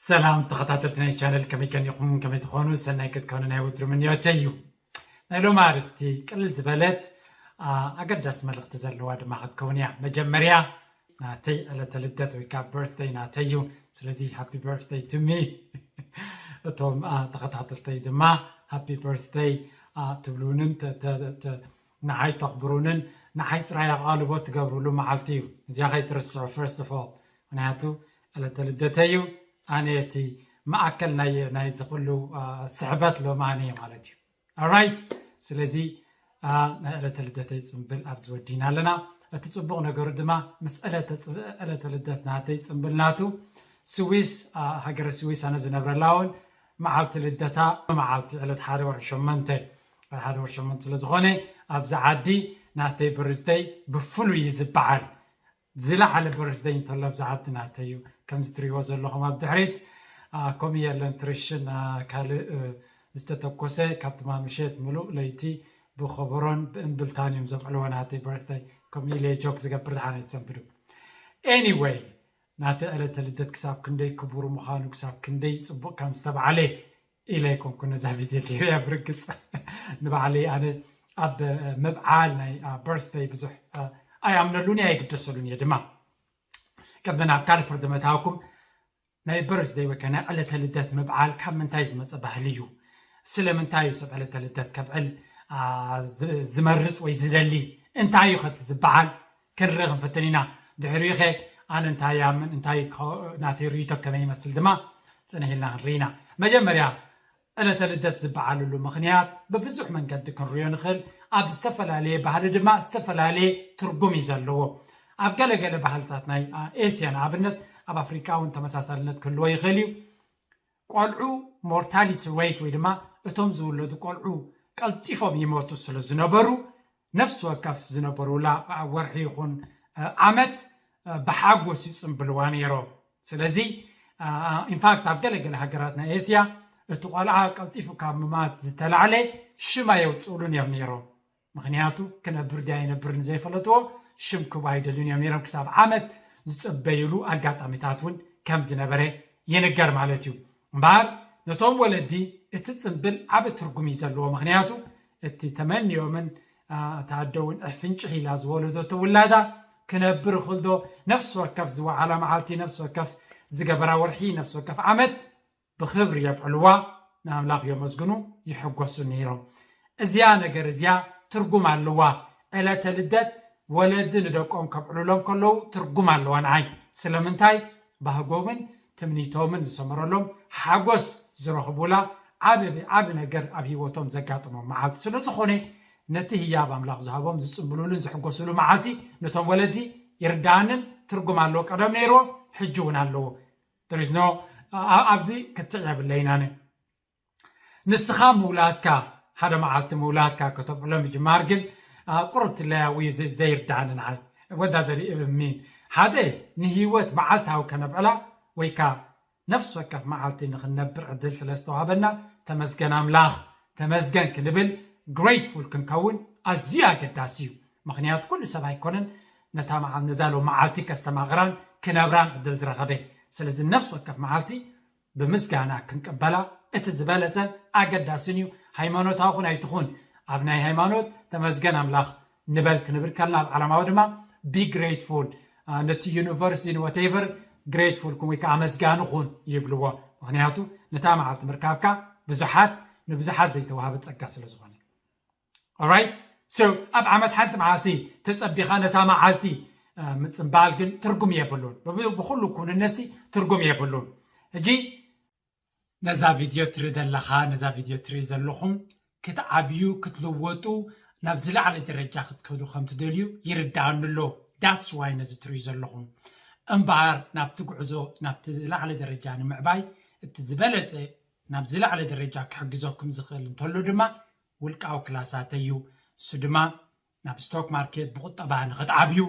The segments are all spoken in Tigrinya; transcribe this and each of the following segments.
ሰላም ተኸታተልቲ ናይ ቻነል፣ ከመይ ቀኒኹም? ከመይ ትኾኑ? ሰናይ ክትኮኑ ናይ ወትሩ ምንዮተይ እዩ። ናይ ሎሚ ኣርእስቲ ቅልል ዝበለት፣ ኣ፣ ኣገዳሲ መልእኽቲ ዘለዋ ድማ ክትከውን እያ። መጀመርያ ናተይ ዕለተ ልደት ወይ ከዓ በርትደይ ናተይ እዩ። ስለዚ ሃፒ በርትደይ ቱ ሚ። እቶም፣ ኣ፣ ተኸታተልተይ ድማ ሃፒ በርትደይ፣ ኣ፣ ትብሉንን ተ-፣ ተ-፣ ተ-፣ ንዓይ ተኽብሩንን ንዓይ ጥራይ ኣቓልቦ ትገብሩሉ መዓልቲ እዩ። እዚኣ ከይትርስዑ፣ ፈርስት ኦፍ ኦል። ምክንያቱ ዕለተ ልደተይ እዩ። ኣነ እቲ ማእከል ናይ፣ ናይዚ ኩሉ፣ ኣ፣ ስሕበት ሎሚ ኣነ እየ ማለት እዩ። ኦራይት፣ ስለዚ፣ ኣ፣ ናይ ዕለተ ልደተይ ጽምብል ኣብዚ ወዲና ኣለና። እቲ ጽቡቕ ነገሩ ድማ ምስ ዕለተ ጽ-፣ ዕለተ ልደት ናተይ ጽምብል ናቱ ስዊስ፣ ኣ፣ ሃገረ ስዊስ ኣነ ዝነብረላ እውን መዓልቲ ልደታ መዓልቲ ዕለት ሓደ ወርሒ ሸሞንተ፣ ዕለት ሓደ ወርሒ ሸሞንተ ስለ ዝኾነ ኣብዚ ዓዲ ናተይ በርዝደይ ብፍሉይ እዩ ዝበዓል። ዝለዓለ በርዝደይ እንተሎ ኣብዚ ዓዲ ናተይ እዩ። ከምዚ ትሪእዎ ዘለኹም ኣብ ድሕሪት፣ ኣ፣ ኮሚ የለን ትርሽን፣ ኣ፣ ካልእ፣ እ፣ ዝተተኮሰ ካብ ትማል ምሸት ምሉእ ለይቲ ብኸበሮን ብእምብልታን እዮም ዘብዕልዎ ናተይ በርዝደይ። ከምኡ ኢለ ጆክ ዝገብር ድሓን ኣይትሰንብዱ። ኤኒወይ፣ ናተይ ዕለተ ልደት ክሳብ ክንደይ ክቡር ምዃኑ፣ ክሳብ ክንደይ ጽቡቕ ከም ዝተባዕለ ኢለ ኣይኮንኩ ነዛ ቪድዮ ገይረያ። ብርግጽ ንባዕለይ ኣነ ኣብ ምብዓል ናይ፣ ኣ፣ በርትደይ ብዙሕ፣ ኣ፣ ኣይኣምነሉን እየ፣ ኣይግደሰሉን እየ ድማ። ቅድሚ ናብ ካልእ ፍርዲ ምእታውኩም፣ ናይ በርዝደይ ወይ ከኣ ናይ ዕለተ ልደት ምብዓል ካብ ምንታይ ዝመጸ ባህሊ እዩ? ስለምንታይ እዩ ሰብ ዕለተ ልደት ከብዕል፣ ኣ፣ ዝ-፣ ዝመርጽ ወይ ዝደሊ? እንታይ እዩ ከቲ ዝበዓል? ክንርኢ ክንፍትን ኢና። ድሕሪኡ ኸ ኣነ እንታይ ይኣምን፣ እንታይ ከ-፣ ናተይ ርእይቶ ከመይ ይመስል ድማ ጽንሕ ኢልና ክንርኢ ኢና። መጀመርያ ዕለተ ልደት ዝበዓለሉ ምኽንያት ብብዙሕ መንገዲ ክንርእዮ ንኽእል። ኣብ ዝተፈላለየ ባህሊ ድማ ዝተፈላለየ ትርጉም እዩ ዘለዎ። ኣብ ገለገለ ባህልታት ናይ፣ ኣ፣ ኤስያ ንኣብነት፣ ኣብ ኣፍሪቃ እውን ተመሳሳልነት ክህልዎ ይኽእል እዩ። ቆልዑ ሞርታሊቲ ሬት ወይ ድማ እቶም ዝውለዱ ቆልዑ ቀልጢፎም ይሞቱ ስለ ዝነበሩ፣ ነፍሲ ወከፍ ዝነበሩላ ወርሒ ይኹን፣ እ፣ ዓመት፣ እ፣ ብሓጎስ ይጽምብልዋ ነይሮም። ስለዚ፣ እ፣ ኢንፋክት ኣብ ገለገለ ሃገራት ናይ ኤስያ እቲ ቆልዓ ቀልጢፉ ካብ ምማት ዝተላዕለ ሽም ኣየውጽኡሉን እዮም ነይሮም። ምኽንያቱ ክነብር ድያ ኣይነብርን ዘይፈለጥዎ ሽም ክቡ ኣይደልዩን እዮም ነይሮም። ክሳብ ዓመት ዝጽበዩሉ ኣጋጣሚታት እውን ከም ዝነበረ ይንገር ማለት እዩ። እምበኣር ነቶም ወለዲ እቲ ጽምብል ዓቢ ትርጉም እዩ ዘለዎ። ምኽንያቱ እቲ ተመንዮምን፣ ኣ፣ እታ ኣደ እውን ዕፍንጭሕ ኢላ ዝወለደቶ ውላዳ ክነብር ይኽእል ዶ? ነፍሲ ወከፍ ዝወዓላ መዓልቲ፣ ነፍሲ ወከፍ ዝገበራ ወርሒ፣ ነፍሲ ወከፍ ዓመት ብኽብሪ የብዕልዋ፣ ንኣምላኽ የመስግኑ፣ ይሕጎሱ ነይሮም። እዚኣ ነገር እዚኣ ትርጉም ኣለዋ። ዕለተ ልደት ወለዲ ንደቆም ከብዕሉሎም ከለዉ ትርጉም ኣለዋ ንዓይ። ስለምንታይ? ባህጎምን ትምኒቶምን ዝሰመረሎም፣ ሓጎስ ዝረኽቡላ፣ ዓቢ፣ ዓቢ ነገር ኣብ ህይወቶም ዘጋጥሞም መዓልቲ ስለ ዝኾነ፣ ነቲ ህያብ ኣምላኽ ዝሃቦም ዝጽምብሉሉን ዝሕጎስሉ መዓልቲ ነቶም ወለዲ ይርድኣንን ትርጉም ኣለዎ። ቀደም ነይርዎ፣ ሕጂ እውን ኣለዎ። There is no፣ ኣ-፣ ኣብዚ ክትዕ የብለይን ኣነ። ንስኻ ምውላድካ፣ ሓደ መዓልቲ ምውላድካ ከተብዕሎ ምጅማር ግን፣ ኣ፣ ቁሩብ ትለያዊ ዘ-፣ ዘይርድኣኒ ንዓይ። What does it even mean? ሓደ፣ ንህይወት መዓልታዊ ከነብዕላ ወይ ከኣ ነፍሲ ወከፍ መዓልቲ ንኽንነብር ዕድል ስለ ዝተዋህበና ተመስገን ኣምላኽ፣ ተመስገን ክንብል፣ ግሬትፉል ክንከውን ኣዝዩ ኣገዳሲ እዩ። ምኽንያቱ ኩሉ ሰብ ኣይኮነን ነታ መዓ-፣ ነዛ ሎም መዓልቲ ከስተማቕራን ክነብራን ዕድል ዝረኸበ። ስለዚ ነፍሲ ወከፍ መዓልቲ ብምስጋና ክንቅበላ እቲ ዝበለጸን ኣገዳስን እዩ። ሃይማኖታዊ ኹን ኣይትኹን፣ ኣብ ናይ ሃይማኖት ተመስገን ኣምላኽ ንበል ክንብል ከለና፣ ኣብ ዓለማዊ ድማ ቢ ግሬትፉል፣ ኣ፣ ነቲ ዩኒቨርስ ን ዋቴቨር ግሬትፉል ኩን ወይ ከዓ ኣመስጋኒ ኩን ይብልዎ። ምኽንያቱ ነታ መዓልቲ ምርካብካ ብዙሓት፣ ንብዙሓት ዘይተዋህበ ጸጋ ስለ ዝኾነ። ኦራይት? ሶ ኣብ ዓመት ሓንቲ መዓልቲ ተጸቢኻ ነታ መዓልቲ፣ እ፣ ምጽምባል ግን ትርጉም የብሉን። ብብ-፣ ብኹሉ ኩንነሲ ትርጉም የብሉን። ሕጂ ነዛ ቪድዮ ትርኢ ዘለኻ፣ ነዛ ቪድዮ ትርኢ ዘለኹም ክትዓብዩ፣ ክትልወጡ፣ ናብ ዝለዓለ ደረጃ ክትከዱ ከም ትደልዩ ይርድኣኒ ኣሎ። That's why ነዚ ትርእዩ ዘለኹም። እምበኣር ናብቲ ጉዕዞ፣ ናብቲ ዝለዓለ ደረጃ ንምዕባይ እቲ ዝበለጸ ናብ ዝለዓለ ደረጃ ክሕግዘኩም ዝኽእል እንተሎ ድማ ውልቃዊ ክላሳተይ እዩ። እሱ ድማ ናብ ስቶክ ማርኬት ብቁጠባ ንኽትዓብዩ፣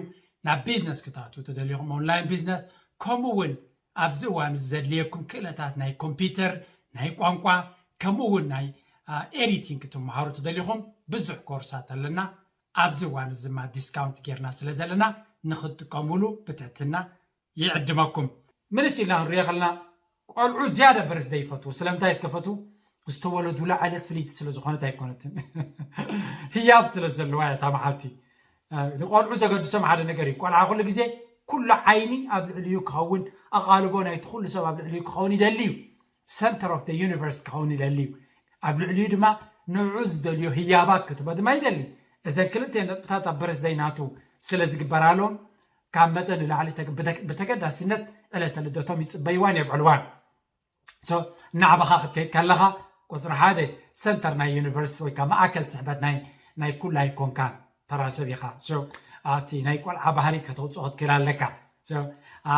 ናብ ቢዝነስ ክትኣትዉ ተደሊኹም፣ ኦንላይን ቢዝነስ፣ ከምኡ እውን ኣብዚ እዋን እዚ ዘድልየኩም ክእለታት ናይ ኮምፒውተር፣ ናይ ቋንቋ፣ ከምኡ እውን ናይ፣ ኣ፣ ኤዲቲንግ ክትመሃሩ ተደሊኹም ብዙሕ ኮርሳት ኣለና። ኣብዚ እዋን እዚ ድማ ዲስካውንት ጌርና ስለ ዘለና ንኽትጥቀሙሉ ብትሕትና ይዕድመኩም። ምንስ ኢልና ክንሪኦ ከለና ቆልዑ ዝያዳ በርዝደይ ይፈትዉ። ስለምንታይ እስከ ፈትዉ? ዝተወለዱላ ዕለት ፍልይቲ ስለ ዝኾነት ኣይኮነትን። ህያብ ስለ ዘለዋ እያ እታ መዓልቲ። እ፣ ንቆልዑ ዘገድሶም ሓደ ነገር እዩ። ቆልዓ ኩሉ ግዜ ኩሉ ዓይኒ ኣብ ልዕሊኡ ክኸውን፣ ኣቓልቦ ናይቲ ኩሉ ሰብ ኣብ ልዕሊኡ ክኸውን ይደሊ እዩ። Center of the universe ክኸውን ይደሊ እዩ። ኣብ ልዕሊኡ ድማ ንዕኡ ዝደልዮ ህያባት ክትቦ ድማ ይደሊ። እዘን ክልተ ነጥብታት ኣብ በርዝደይ ናቱ ስለ ዝግበራሎም ካብ መጠን ንላዕሊ ተግ-፣ ብተ-፣ ብተገዳስነት ዕለተ ልደቶም ይጽበይዋን የብዕልዋን። So፣ እናዕበኻ ክትከይድ ከለኻ ቁፅሪ ሓደ ሰንተር ናይ ዩኒቨርስ ወይ ከዓ ማእከል ስሕበት ናይ ናይ ኩላይ ኮንካ ተራ ሰብ ኢኻ። So፣ እቲ ናይ ቆልዓ ባህሪ ከተውፅኦ ክትክእል ኣለካ። So፣ አ፣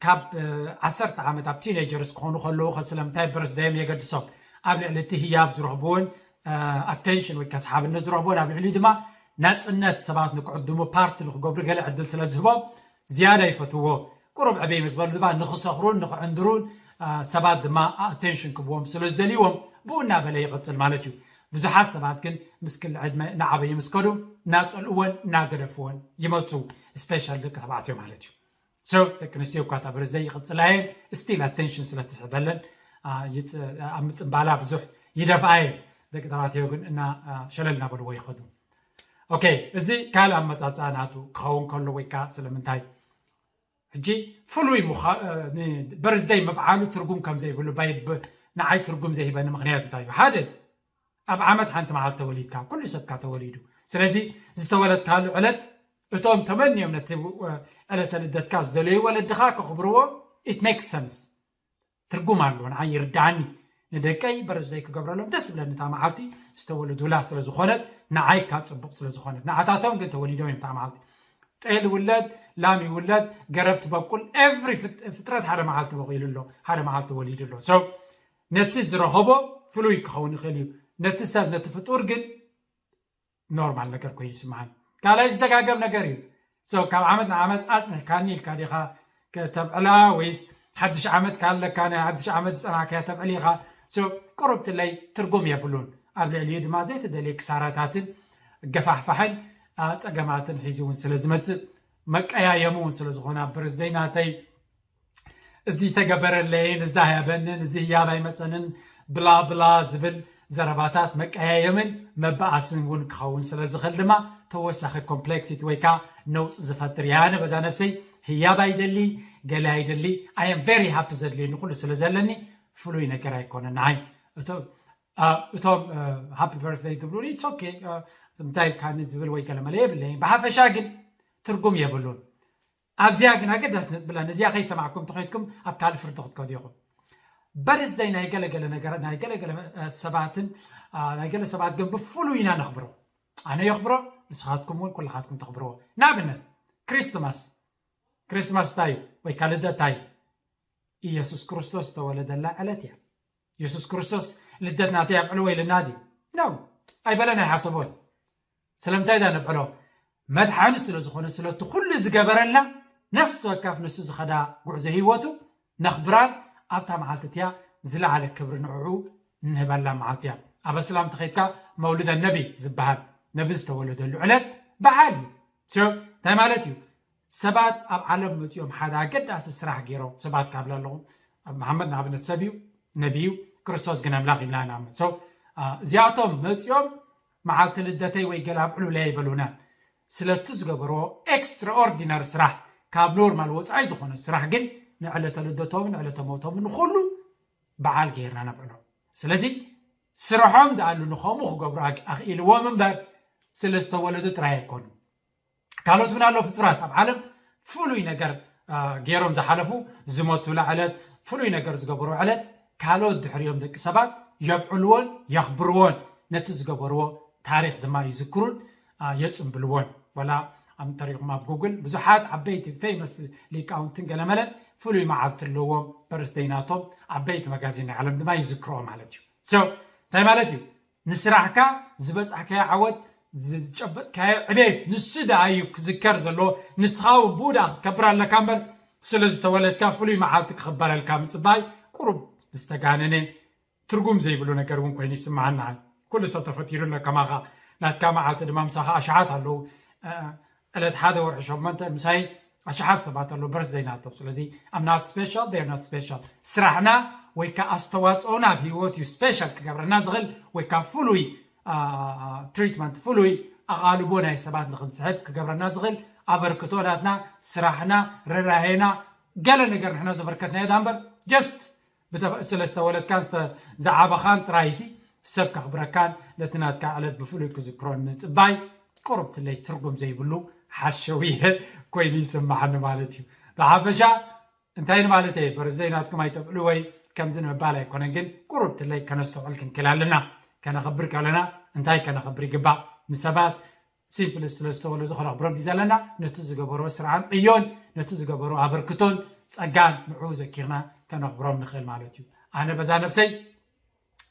ካብ እ፣ ዓሰርተ ዓመት ኣብ ቲኔጀርስ ክኾኑ ከለዉ ከ ስለምንታይ በርዝደዮም የገድሶም? ኣብ ልዕሊ እቲ ህያብ ዝረኽብዎን ኣቴንሽን ወይ ከዓ ሰሓብነት ዝረኽብዎን ኣብ ልዕሊ ድማ ናፅነት ሰባት ንክዕድሙ ፓርቲ ንክገብሩ ገለ ዕድል ስለ ዝህቦም ዝያዳ ይፈትዎ። ቁሩብ ዕብይ ምስ በሉ ድማ ንክሰኽሩን ንክዕንድሩን አ፣ ሰባት ድማ ኣቴንሽን ክብዎም ስለ ዝደልይዎም ብኡ እናበለ ይቕፅል ማለት እዩ። ብዙሓት ሰባት ግን ምስ ክሊ ዕድመ እናዓበዩ ምስ ከዱ እናፀልእዎን እናገደፍዎን ይመፁ። ስፔሻል ደቂ ተባዕትዮ ማለት እዩ። So ደቂ ኣንስትዮ እኳ እታ በርዝደይ ይቕፅላ እየን፣ ስቲል ኣቴንሽን ስለ ትስሕበለን አ፣ ይፅ-፣ ኣብ ምፅምባላ ብዙሕ ይደፍኣ እየን። ደቂ ተባዕትዮ ግን እና አ፣ ሸለል እናበልዎ ይኸዱ። ኦኬ፣ እዚ ካልእ ኣመፃፅኣ ናቱ ክኸውን ከሎ ወይ ከዓ ስለምንታይ ሕጂ ፍሉይ ምዃ-፣ እ፣ ን-፣ በርዝደይ ምብዓሉ ትርጉም ከም ዘይብሉ ባይ-፣ ብ-፣ ንዓይ ትርጉም ዘይህበኒ ምኽንያት እንታይ እዩ? ሓደ፣ ኣብ ዓመት ሓንቲ መዓልቲ ተወሊድካ፣ ኩሉ ሰብካ ተወሊዱ። ስለዚ ዝተወለድካሉ ዕለት እቶም ተመንዮም ነቲ፣ እ፣ ዕለተ ልደትካ ዝደለዩ ወለድኻ ከኽብርዎ፣ it makes sense። ትርጉም ኣለዎ፣ ንዓይ ይርድዓኒ። ንደቀይ በርዝደይ ክገብረሎም ደስ ዝብለኒ እታ መዓልቲ ዝተወለዱላ ስለ ዝኾነት፣ ንዓይ እካ ጽቡቕ ስለ ዝኾነት። ንዓታቶም ግን ተወሊዶም እዮም እታ መዓልቲ። ጤል ይውለድ፣ ላም ይውለድ፣ ገረብ ትበቁል፣ ኤቭሪ ፍጥ-፣ ፍጥረት ሓደ መዓልቲ በቂሉ ኣሎ፣ ሓደ መዓልቲ ወሊዱ ኣሎ። So ነቲ ዝረኸቦ ፍሉይ ክኸውን ይኽእል እዩ። ነቲ ሰብ፣ ነቲ ፍጡር ግን ኖርማል ነገር ኮይኑ ይስምዓኒ። ካልኣይ ዝደጋገም ነገር እዩ። So ካብ ዓመት ንዓመት ኣጽኒሕካኒ ኢልካ ዲኻ ከተብዕላ ወይስ ሓድሽ ዓመት ካለካ ናይ ሓድሽ ዓመት ዝጸናሕካዮ ተብዕል ኢኻ? So ቁሩብትለይ ትርጉም የብሉን። ኣብ ልዕሊኡ ድማ ዘይተደልየ ክሳራታትን ገፋሕፋሕን አ፣ ጸገማትን ሒዙ እውን ስለ ዝመጽእ መቀያየሚ እውን ስለ ዝኾነ ኣብ በርዝደይ ናተይ እዚ ተገበረለይን፣ እዚ ኣይሃበንን፣ እዚ ህያብ ኣይመጸንን፣ ብላ ብላ ዝብል ዘረባታት መቀያየምን መበኣስን እውን ክኸውን ስለ ዝኽእል ድማ ተወሳኺ ኮምፕሌክሲቲ ወይ ከዓ ነውፂ ዝፈጥር እየ። ኣነ በዛ ነብሰይ ህያብ ኣይደሊ፣ ገለ ኣይደሊ፣ I am very happy ዘድልየኒ ኩሉ ስለ ዘለኒ ፍሉይ ነገር ኣይኮነን ንዓይ። እቶም፣ አ፣ እቶም፣ እ፣ ሃፒ በርትደይ ትብሉኒ፣ it's okay፣ እ፣ እንታይ ኢልካኒ ዝብል ወይ ገለ መለ የብለይን። ብሓፈሻ ግን ትርጉም የብሉን። ኣብዚኣ ግን ኣገዳሲ ነጥቢ ኣላ። ነዚኣ ከይሰማዕኩም ተኸድኩም ኣብ ካልእ ፍርዲ ክትከዱ ኢኹም። በርዝደይ ናይ ገለገለ ነገር፣ ናይ ገለገለ፣ እ፣ ሰባትን፣ አ፣ ናይ ገለ ሰባት ግን ብፍሉይ ኢና ነኽብሮ። ኣነ የኽብሮ፣ ንስኻትኩም እውን ኩልኻትኩም ተኽብርዎ። ንኣብነት፣ ክሪስትማስ፣ ክሪስትማስ እንታይ እዩ? ወይ ከዓ ልደት እንታይ እዩ? ኢየሱስ ክርስቶስ ዝተወለደላ ዕለት እያ። ኢየሱስ ክርስቶስ ልደት ናተይ ኣብዕልዎ ኢልና ድዩ? ነው፣ ኣይበለን ኣይሓሰቦን። ስለምንታይ ዳ ነብዕሎ? መድሓኒ ስለ ዝኾነ፣ ስለቲ ኩሉ ዝገበረላ፣ ነፍሲ ወከፍ ንሱ ዝኸዳ ጉዕዞ ህይወቱ ነኽብራን ኣብታ መዓልቲ እቲኣ ዝለዓለ ክብሪ ንዕዑ እንህበላ መዓልቲ እያ። ኣብ ኣስላም ተኸይድካ መውልደ ነቢ ዝበሃል፣ ነቢ ዝተወለደሉ ዕለት በዓል እዩ። So እንታይ ማለት እዩ? ሰባት ኣብ ዓለም መፂኦም ሓደ ኣገዳሲ ስራሕ ገይሮም፣ ሰባት ካብላ ኣለኹ። ኣብ መሓመድ ንኣብነት ሰብ እዩ፣ ነቢ እዩ፣ ክርስቶስ ግን ኣምላኽ ኢልና ንኣምን። So አ፣ እዚኣቶም መፂኦም መዓልቲ ልደተይ ወይ ገለ ኣብዕሉለይ ኣይበሉናን። ስለቲ ዝገበርዎ ኤክስትራኦርዲናሪ ስራሕ፣ ካብ ኖርማል ወፃኢ ዝኾነ ስራሕ ግን ንዕለተ ልደቶምን ንዕለተ ሞቶምን ንኹሉ በዓል ገይርና ነብዕሎ። ስለዚ ስርሖም ደኣሉ ንኸምኡ ክገብሩ ኣክ-፣ ኣኽኢልዎም እምበር ስለ ዝተወለዱ ጥራይ ኣይኮኑን። ካልኦት እውን ኣለዉ ፍጡራት ኣብ ዓለም ፍሉይ ነገር፣ አ፣ ገይሮም ዝሓለፉ፣ ዝሞቱላ ዕለት፣ ፍሉይ ነገር ዝገበሩ ዕለት፣ ካልኦት ድሕሪኦም ደቂ ሰባት የብዕልዎን የኽብርዎን፣ ነቲ ዝገበርዎ ታሪኽ ድማ ይዝክሩን፣ አ፣ የጽንብልዎን። ወላ ኣብ እንተሪእኹም ኣብ ጉግል ብዙሓት ዓበይቲ ፌመስ ሊቃውንትን ገለመለን ፍሉይ መዓልቲ ኣለዎም፣ በርስደይ ናቶም ዓበይቲ መጋዚን ናይ ዓለም ድማ ይዝክርዎ ማለት እዩ። So እንታይ ማለት እዩ? ንስራሕካ ዝበጻሕካዮ ዓወት፣ ዝጨበጥካዮ ዕቤት፣ ንሱ ደኣ እዩ ክዝከር ዘለዎ። ንስኻ እውን ብኡ ደኣ ክትከብር ኣለካ እምበር፣ ስለ ዝተወለድካ ፍሉይ መዓልቲ ክኽበረልካ ምጽባይ ቁሩብ ዝተጋነነ ትርጉም ዘይብሉ ነገር እውን ኮይኑ ይስምዓና። ኩሉ ሰብ ተፈጢሩ ኣሎ ከማኻ። ናትካ መዓልቲ ድማ ምሳኻ ኣሽሓት ኣለዉ። እ፣ ዕለት ሓደ ወርሒ ሸሞንተ ምሳይ ኣሽሓት ሰባት ኣለዉ በርዝደይ ናቶም። ስለዚ I'm not special, they're not special። ስራሕና ወይ ከዓ ኣስተዋፅኦና ኣብ ህይወት እዩ ስፔሻል ክገብረና ዝኽእል ወይ ከዓ ፍሉይ ትሪትመንት፣ ፍሉይ ኣቓልቦ ናይ ሰባት ንክንስሕብ ክገብረና ዝኽእል ኣበርክቶ ናትና፣ ስራሕና፣ ርህራሄና፣ ገለ ነገር ንሕና ዘበርከትናዮ ዳ እምበር just ስለ ዝተወለድካን ዝዓበኻን ጥራይሲ ሰብ ከኽብረካን ነቲ ናትካ ዕለት ብፍሉይ ክዝክሮን ምፅባይ ቁሩብ ትለይ ትርጉም ዘይብሉ ሓሸውየ ኮይኑ ይስማዓኒ ማለት እዩ። ብሓፈሻ እንታይ ንማለት እየ፣ በርዝደይ ናትኩም ኣይተብዕሉ ወይ ከምዚ ንምባል ኣይኮነን፣ ግን ቁሩብ ትለይ ከነስተውዕል ክንክእል ኣለና። ከነኽብር ከለና እንታይ ከነኽብር ይግባእ? ንሰባት ሲምፕል ስለ ዝተወለዱ ከነኽብሮም ድዩ ዘለና? ነቲ ዝገበሮ ስራሕን ዕዮን፣ ነቲ ዝገበሮ ኣበርክቶን ጸጋን ንዕኡ ዘኪርና ከነኽብሮም ንኽእል ማለት እዩ። ኣነ በዛ ነብሰይ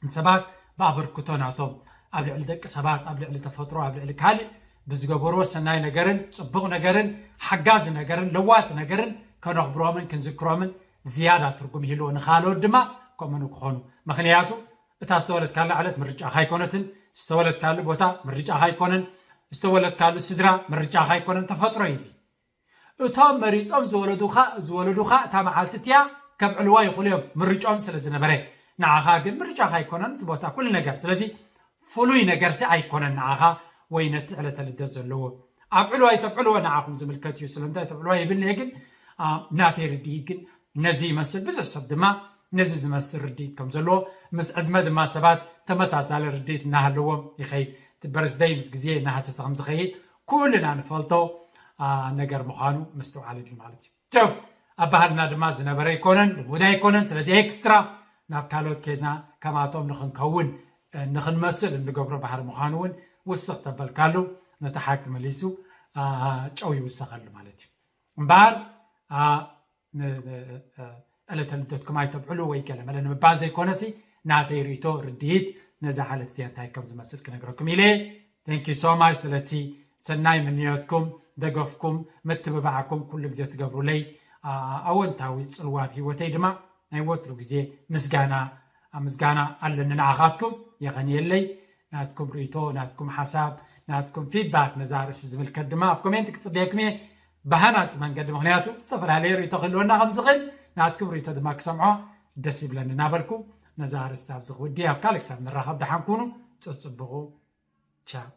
ንሰባት ብኣበርክቶ ናቶም ኣብ ልዕሊ ደቂ ሰባት፣ ኣብ ልዕሊ ተፈጥሮ፣ ኣብ ልዕሊ ካልእ ብዝገበርዎ ሰናይ ነገርን ጽቡቕ ነገርን ሓጋዚ ነገርን ለዋጢ ነገርን ከነኽብሮምን ክንዝክሮምን ዝያዳ ትርጉም ይህልዎ፣ ንኻልኦት ድማ ከምኡ ንክኾኑ። ምኽንያቱ እታ ዝተወለድካላ ዕለት ምርጫኻ ኣይኮነትን፣ ዝተወለድካሉ ቦታ ምርጫኻ ኣይኮነን፣ ዝተወለድካሉ ስድራ ምርጫኻ ኣይኮነን፣ ተፈጥሮ እዩ እዚ። እቶም መሪጾም ዝወለዱኻ ዝወለዱኻ እታ መዓልቲ እቲኣ ከብዕልዋ ይኽእሉ እዮም፣ ምርጫኦም ስለ ዝነበረ። ንዓኻ ግን ምርጫኻ ኣይኮነን እቲ ቦታ፣ ኩሉ ነገር። ስለዚ ፍሉይ ነገርሲ ኣይኮነን ንዓኻ ወይ ነቲ ዕለተ ልደት ዘለዎ። ኣብዕልዋ ኣይተብዕልዎ ንዓኹም ዝምልከት እዩ። ስለምንታይ ተብዕልዋ ይብል እየ፣ ግን አ፣ ናተይ ርድኢት ግን ነዚ ይመስል። ብዙሕ ሰብ ድማ ነዚ ዝመስል ርድኢት ከም ዘለዎ፣ ምስ ዕድመ ድማ ሰባት ተመሳሳሊ ርድኢት እናሃለዎም ይኸይድ። እቲ በርዝደይ ምስ ግዜ እናሃሰሰ ከም ዝኸይድ ኩልና ንፈልጦ አ፣ ነገር ምዃኑ ምስትውዓል የድሊ ማለት እዩ። ጀው ኣብ ባህልና ድማ ዝነበረ ኣይኮነን፣ ልሙድ ኣይኮነን። ስለዚ ኤክስትራ ናብ ካልኦት ከድና ከማቶም ንኽንከውን እ፣ ንኽንመስል እንገብሮ ባህሪ ምዃኑ እውን ውስኽ ተበልካሉ ነቲ ሓቂ መሊሱ አ፣ ጨው ይውሰኸሉ ማለት እዩ። እምበኣር አ፣ ን- ን- እ፣ ዕለተ ልደትኩም ኣይተብዕሉ ወይ ገለ መለ ንምባል ዘይኮነሲ ናተይ ርእይቶ ርድኢት ነዛ ዕለት እዚኣ እንታይ ከም ዝመስል ክነግረኩም ኢለ። Thank you so much ስለቲ ሰናይ ምንዮትኩም፣ ደገፍኩም፣ ምትብባዕኩም ኩሉ ግዜ ትገብሩለይ አ፣ ኣወንታዊ ጽልዋ ኣብ ህይወተይ ድማ ናይ ወትሩ ግዜ ምስጋና ምስጋና ኣለኒ ንዓኻትኩም። የቐንየለይ። ናትኩም ርእይቶ፣ ናትኩም ሓሳብ፣ ናትኩም ፊድባክ ነዛ ርእሲ ዝምልከት ድማ ኣብ ኮሜንት ክጽበየኩም እየ። ብሃናጺ መንገዲ፣ ምኽንያቱ ዝተፈላለየ ርእይቶ ክህልወና ከም ዝኽእል ናትኩም ርእይቶ ድማ ክሰምዖ ደስ ይብለኒ እናበልኩ ነዛ ኣርእስቲ ኣብዚ ክውዲ። ኣብ ካልእ ክሳብ ንራኸብ ደሓን ኩኑ። ጽጽብቑ። ቻው።